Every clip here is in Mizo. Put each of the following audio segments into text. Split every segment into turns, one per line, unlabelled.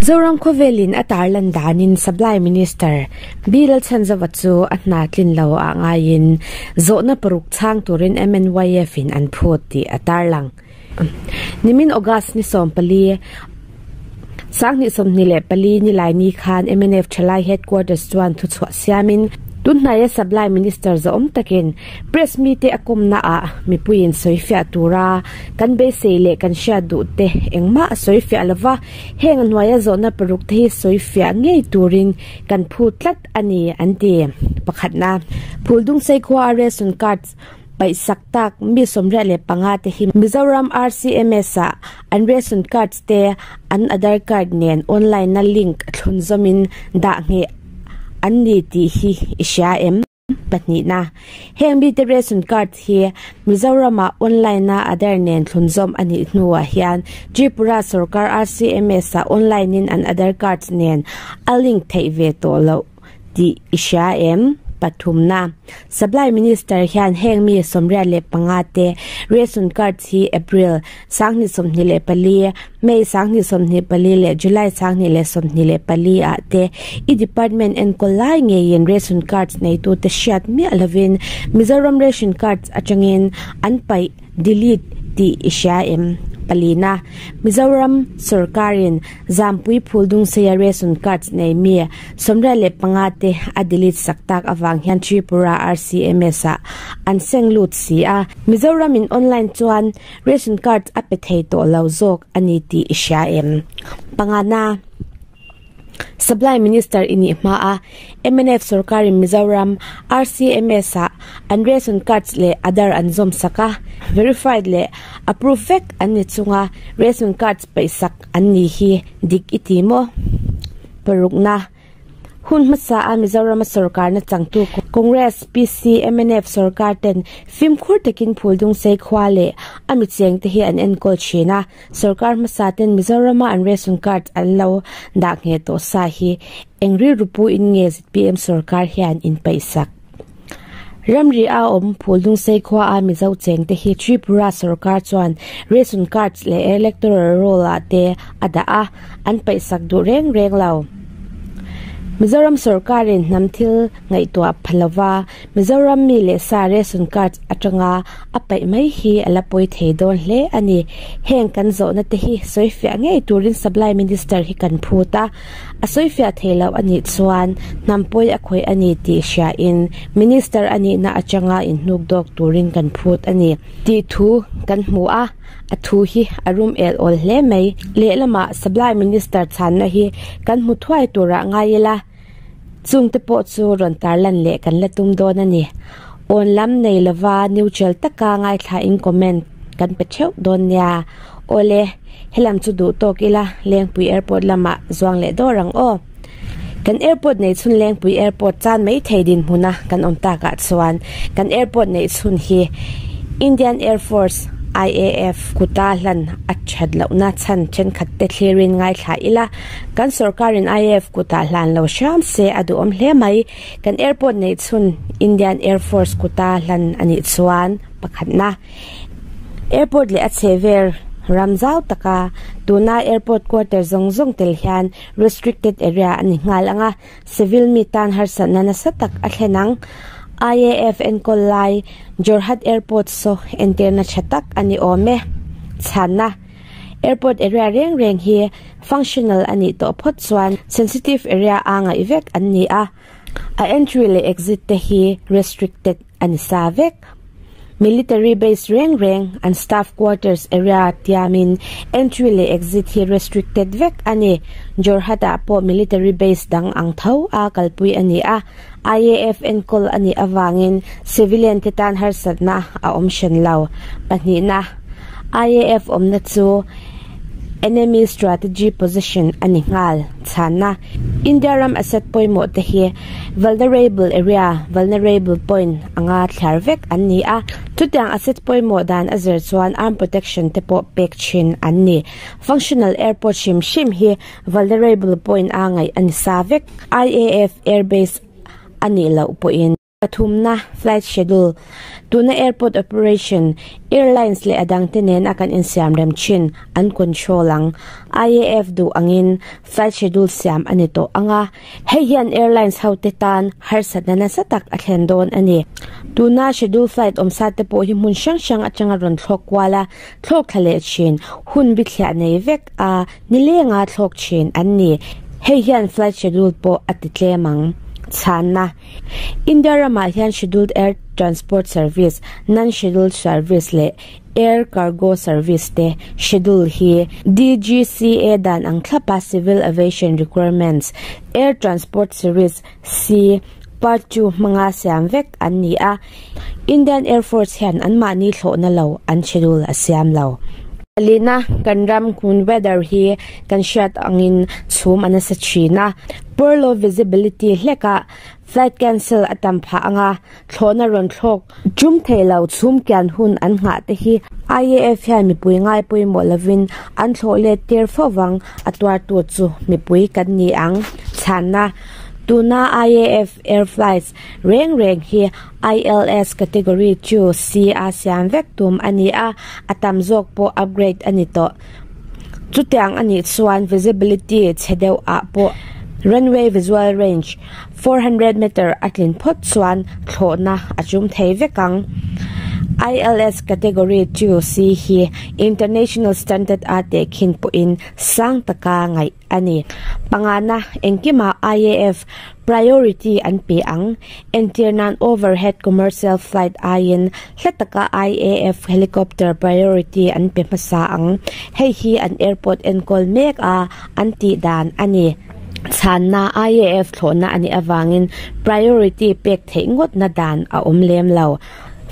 Zoram khawvelin a tarlan danin Supply Minister B Lalchhanzova chu a hna tlin lo ah ngaiin zawhna paruk chhang turin MNYF in an phut tih a tarlang. Nimin August ni 14, 2024 Nilaini khan mnf Thalai Headquarters chuan thuchhuah siamin tunhnaia Supply Minister zawhawm takin Press mite a kawmna ah mipuiin sawifiah tura kan beisei leh kan hriat duh te engmah a sawifiah lova, heng a hnuaia zawhna paruk te hi sawifiah ngei turin kan phu tlat a ni an ti. Pakhatna, Phuldungsei khua a ration cards paihsak tak mi 85 te hi Mizoram RCMS ah an ration cards te an Aadhaar card nen online a link thlunzawmin dah ngheh an ni tih hi i hria em? Pahnihna, Heng mite ration card hi Mizoramah online-a Aadhaar nen thlunzawm a nih hnuah hian Tripura sorkar RCMS-ah online-in an Aadhaar cards nen a link theih ve tawh loh tih i hria em? Pathumna, Supply Minister hian heng mi 85 te ration cards hi April 2024, May 2024 leh July 2024 ah te i department enkawl lai ngeiin ration cards neitute hriat miah lovin Mizoram ration cards atangin an paih, delete, tih i hria em? Palina, Mizoram sorkarin Zampui Phuldungseia ration cards nei mi 85 te a delete sak tak avang hian Tripura RCMS ah an seng lut si a, Mizoram in online chuan Ration card a pe thei tawh lo zawk a ni tih i hria em? Pangana, Supply Minister i nih hma a, mnf sorkarin Mizoram RCMS ah an ration cards leh Aadhaar an zawm sak a, verified leh approved vek an ni chunga ration cards paihsak an ni hi dik i ti maw? Parukna. Hun hmasa a Mizorama sorkarna changtu Congress, PC, mnf sorkar ten fimkhur takin Phuldungsei khua leh a micheng te hi an enkawl thin a, sorkar hmasa ten Mizorama an ration card an lo dah ngheh tawh sa hi eng rilru pu in nge zpm sorkar hian in paihsak? Ramri a awm Phuldungsei khua a Mizo cheng te hi Tripura sorkar chuan ration cards leh electoral roll ah te a dah a, an paihsak duh reng reng lo. Mizoram sorkarin hnam thil ngaihtuah pha lova Mizoram mi leh sa ration card atanga a paih mai hi a la pawi thei dawn hle a ni. Heng kan zawhna te hi sawifiah ngei turin Supply Minister hi kan phut a, a sawifiah thei loh a nih chuan hnam pawi a khawih a ni tih hriain Minister a nihna atanga inhnukdawk turin kan phut a ni tih thu kan hmu a. A thu hi a rum el awl hle mai. Lehlamah Supply Minister chhanna hi kan hmu thuai turah ngai ila, chungte pawh chu rawn tarlan leh kan la tum dawn a ni. Awn lam nei lova neutral taka ngaithlain comment kan pe theuh dawn nia. Awle, helam chu duh tawk ila Lengpui Airport lamah zuang leh dawr ang aw. Kan airport nei chhun Lengpui Airport chan mai thei dinhmuna kan awm takah chuan kan airport neih chhun hi Indian Air Force, IAF, kuta hlan a that lohna chhan thenkhat te thlirin ngaithla ila, kan sorkarin IAF kutah hlan lo hram se a duhawm hle mai. Kan airport neih chhun Indian Air Force kuta hlan a nih chuan pakhatna. Airport leh a chhehvel ram zau taka tuna airport quarter zawng zawng tel hian Restricted area a ni nghal ang a, civil mi tan harsatna nasa tak a thlen ang. IAF enkawl lai Jorhat Airport saw entirna tha tak a ni awm e. Chhanna, Airport area reng reng hi functional a nih tawh phawt chuan sensitive area a ngaih vek an ni a, a entry leh exit te hi restricted a ni sa vek. Military base reng reng an staff quarters area tiamin entry leh exit hi restricted vek a ni. Jorhat ah pawh military base dang ang tho a kalpui a ni a, IAF enkawl a nih avangin civilian te tan harsatna a awm hran lo. Pahnihna, IAF awmna chu enemy strategy position a ni nghal. Chhanna, India ram asset pawimawh te hi vulnerable area, vulnerable point, anga thliar vek an ni a. Chutiang asset pawimawh dan a zir chuan arm protection te pawh pek thin an ni. Functional airport hrim hrim hi vulnerable point a ngaih a ni sa vek. IAF airbase a nih loh pawhin. Pathumna, Flight schedule, Tuna airport operation, airlines leh a dangte nen a kan insiamrem thin an control ang. IAF duh angin flight schedule siam a ni tawh ang a, hei hian airlines hote tan harsatna nasa tak a thlen dawn a ni. Tuna schedule flight awmsa te pawh hi hmun hrang hrang atanga rawn thlawk kual a, thlawk thla leh thin, hun bithliah nei vek a nilenga thlawk thin an ni. Hei hian flight schedule pawh a ti tlem ang. Chhanna. India ramah hian Scheduled Air Transport Service, Non-Scheduled Service leh Air Cargo Service te schedule hi DGCA dan ang thlapa Civil Aviation Requirements, Air Transport Series C, Part ii hmanga siam vek an ni a. Indian Air Force hian anmahni thlawhna lo an schedule a siam lo. Palina, kan ram kun weather hi kan hriat angin chhum a nasa thin a, poor low visibility hlekah flight cancel a tam phah anga thlawhna rawn thlawk tum thei lo chhum kian hun an nghah te hi IAF hian mipui ngai pawimawh lovin an thlawh let tir fo vang a tuartu chu mipui kan ni ang. Chhanna, Tuna IAF air flights reng reng hi ILS category chu C a siam vek tum a ni a, a tam zawk pawh upgrade a ni tawh. Chutiang a nih chuan visibility chhe deuh ah pawh runway visual range 400 meter a tlin phawt chuan thlawhna a chum thei vek ang. ILS category 2C hi international standard a tehkhin pawhin sang taka ngaih a ni. Pangana, engkimah IAF priority an pe ang. Entir nan overhead commercial flight aiin hla taka IAF helicopter priority an pe hmasa ang. Hei hi an airport enkawl mek a an tih dan a ni. Chhanna, IAF thlawhna a nih avangin priority pek theih ngawtna dan a awm lem lo.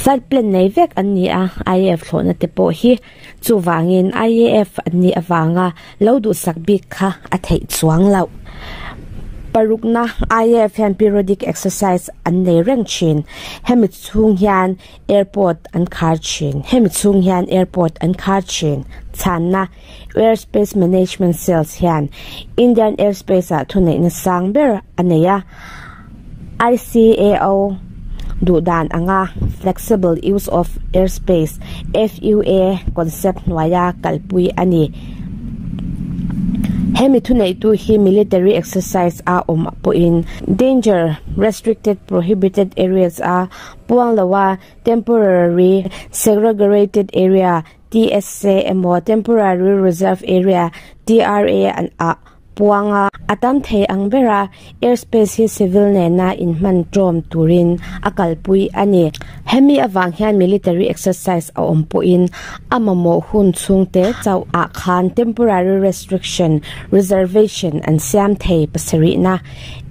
Flight plan nei vek an ni a, IAF thlawhna te pawh hi. Chuvangin IAF an nih avanga lo duhsak bik kha a theih chuang loh. Parukna, IAF hian periodic exercise an nei reng thin. Hemi chhung hian airport an khar thin. Hemi chhung hian airport an khar thin. Chhanna, Airspace Management Cells hian Indian airspace-ah thuneihna sang ber a nei a. ICAO duhdan anga Flexible Use of Airspace, FUA, concept hnuaia kalpui a ni. Hemi thuneihtu hi military exercise a awm pawhin danger restricted prohibited areas a puang loa temporary segregated area, TSA, emaw temporary reserve area, TRA, ah puang a. A tam thei ang bera airspace hi civil nena inhman tawm turin a kalpui a ni. Hemi avang hian military exercise a awm pawhin a mamawh hun chhungte chauh ah khan temporary restriction reservation an siam thei pasarihna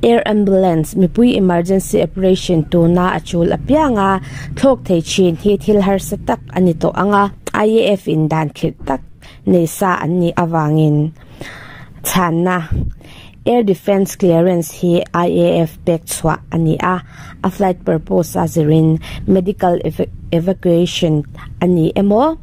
air ambulance mipui emergency operation tuna a chul apianga thlawk thei thin hi thil harsa tak a ni tawh ang a. IAF in dan khirh tak nei sa an nih avangin chhanna Air Defence Clearance hi IAF pek chhuah a ni a, a flight purpose a zirin medical evacuation a ni emaw,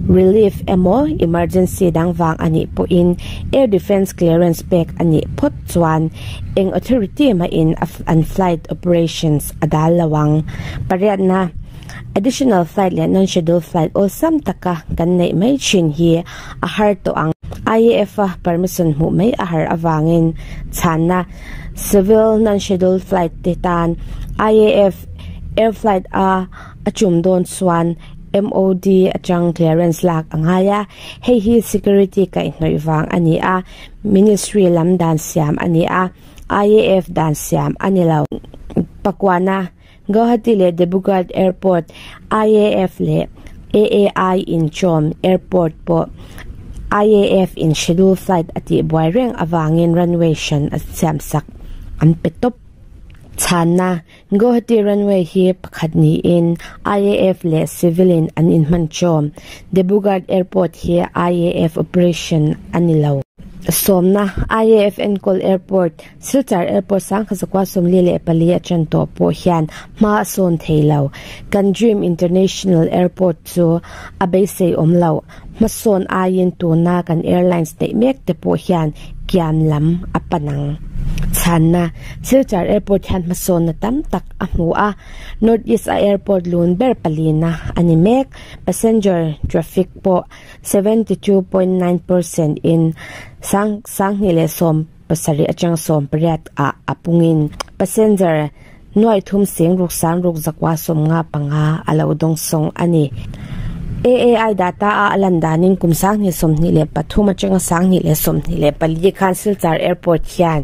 relief emaw, emergency dang vang a nih pawhin Air Defence Clearance pek a nih phawt chuan eng authority mahin an flight operations a dal lo ang. Pariatna, Additional flight leh non-scheduled flight awlsam taka kan neih mai thin hi a har tawh ang. IAF a permission hmuh mai a har avangin chhanna civil non-scheduled flight te tan IAF air flight a a chum dawn chuan MOD atang clearance lak a ngai a, hei hi security kaihhnawih vang a ni a, ministry lam dan siam a ni a, IAF dan siam a ni lo. Pakuana. Guwahati leh Dibrugarh Airport, IAF leh AAI inchawm airport pawh IAF in schedule flight a tihbuai reng avangin runway hran a siamsak an pe tawp. Chhanna, Guwahati runway hi pakhat niin IAF leh civil in an inhman chawm. Dibrugarh Airport hi IAF operation a ni lo. Sawmna, IAF enkawl airport, Silchar Airport sangkha 144 a ṭan tawh pawh hian hma a sawn thei lo. Kan Dream International Airport chu a beisei awm lo. Hmasawn aiin tuna kan airlines neih mek te pawh hian kiam lam a pan ang. Chhanna, Silchar Airport hian hmasawnna tam tak a hmu a, North East a airport lun ber palina a ni mek. Passenger traffic pawh 72.9 percent in sang 2017 atang 18 ah a pungin passenger nuaithum sing ruk sang ruk zakwa 55 a lo dawng sawng a ni. AAI data a alan danin kum 2023 atanga 2024 khan Silchar Airport hian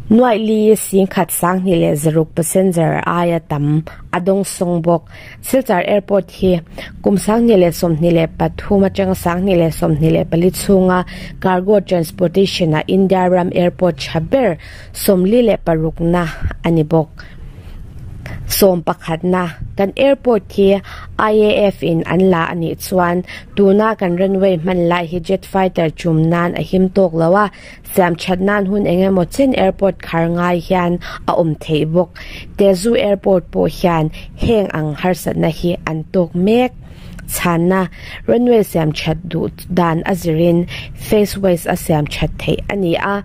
nuai li sing khat 2006 passenger aia tam a dawng sawng bawk. Silchar Airport hi kum 2023 atanga 2024 chhunga cargo transportation a India ram airport tha ber 46 na a ni bawk. 11 na kan airport hi IAF in an la anih chuan tuna kan runway hman lai hi jet fighter chum nan a him tawk lo a, siam that nan hun engemaw chen airport khar ngai hian a awm theih bawk. Tezu Airport pawh hian heng ang harsatna hi an tawk mek. Chhanna, Runway siam that duh dan a zirin phase wise a siam that theih a ni a.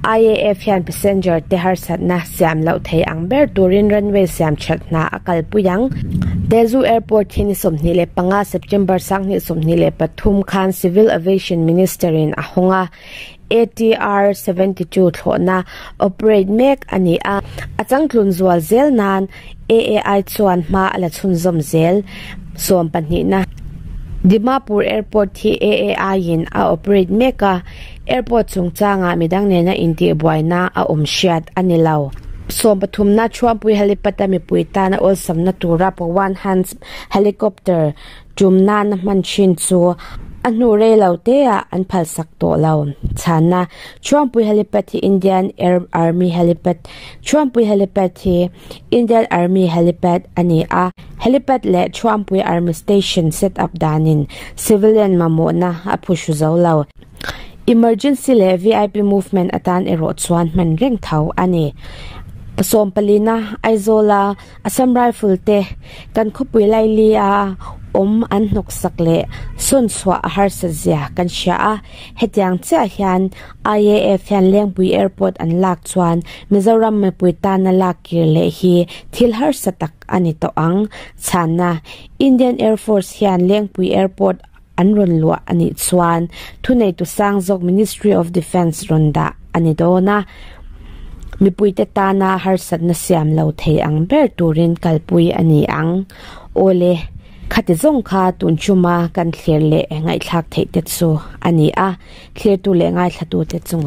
IAF hian passenger te harsatna siam loh thei ang ber turin runway siam that hna a kalpui ang. Tezu Airport hi ni 25 September 2023 khan Civil Aviation Minister in a hawng a, ATR 72 thlawhna operate mek a ni a. A changtlun zual zel nan AAI chuan hma a la chhunzawm zel. 12 na Dimapur Airport hi AAI in a operate mek a, airport chungchanga midang nena intihbuaina a awm hriat a ni lo. 13 na Thuampui helipad a mipui tana awlsamna tura Pawan Hans helicopter tum nana hman thin chu a hnu rei lo te ah an phalsak tawh lo. Chhanna, Thuampui helipad hi Indian Air Army helipad Thuampui helipad hi Indian Army helipad a ni a, helipad leh Thuampui Army Station set up danin civilian mamawhna a phuhru zo lo. Emergency leh VIP movement atan erawh chuan hman reng tho a ni. 14 na Aizawl a Assam Rifle te kan khawpui laili a awm an hnawksak leh sawn chhuah a harsa zia kan hria a, hetiang chiah hian IAF hian Lengpui Airport an lak chuan Mizoram mipui tana lak kir leh hi thil harsa tak a ni tawh ang. Chhanna, Indian Air Force hian Lengpui Airport an rawn luah a nih chuan thuneitu sang zawk Ministry of Defence rawn dah a ni dawn a, mipuite tana harsatna siam lo thei ang ber turin kalpui a ni ang. Awle, khati zawng kha tun chuma kan thlir leh ngaihthlak theih te chu a ni a, thlirtu leh ngaithlatute chungah.